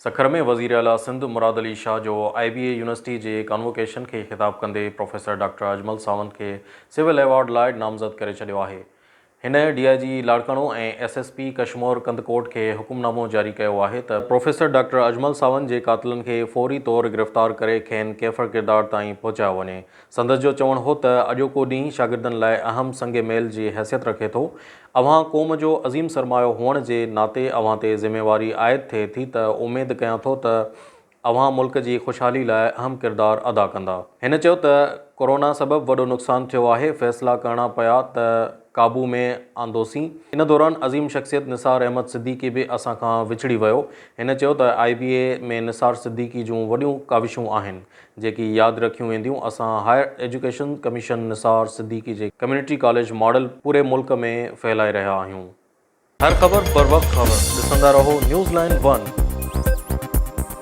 سکر ۾ وزيراعليٰ سنڌ مراد علي شاهه جو آء بي A university جي ڪانووڪيشن کي خطاب ڪندي پروفيسر ڊاڪٽر اجمل ساونت کي سول ايوارڊ لاء نامزد ڪري ڇڏيو آهي. هن D I G Larkana ۽ S S P Kashmore Kandhkot کي حڪم نامو جاري ڪيو آهي ته پروفيسر ڊاڪٽر اجمل ساوند جي قاتلن کي فوري طور گرفتار ڪري کين ڪيفر ڪردار تائين پهچايو وڃي. سندس جو چوڻ هو ته اڄوڪو ڏينهن شاگردن لاء اهم سنگ ميل جي حيثيت رکي ٿو، اوهان قوم جو عظيم سرمايو هئڻ جي ناتي اوهان تي ذميواري عائد ٿئي ٿي ته اميد ڪيان ٿو ته اوهان ملڪ جي خوشحالي لاء اهم ڪردار ادا ڪندا. هن چيو ته ڪورونا سبب وڏو نقصان ٿيو آهي، فيصلا ڪرڻا پيا ته قابو ۾ آندوسين. ان دوران عظيم شخصيت نثار احمد صديقي به اسان کان وڇڙي ويو. هن چيو ته آء بي اي ۾ نثار صديقي جون وڏيون ڪاوشون آهن، جيڪي ياد رکيون وينديون، اسان higher education commission Nisar Siddiqui جي ڪميونٽي ڪاليج ماڊل پوري ملڪ ۾ ڦهلائي رهيا آهيون. هر خبر بروقت خبر ڏسندا رهو نيوز لائين ون.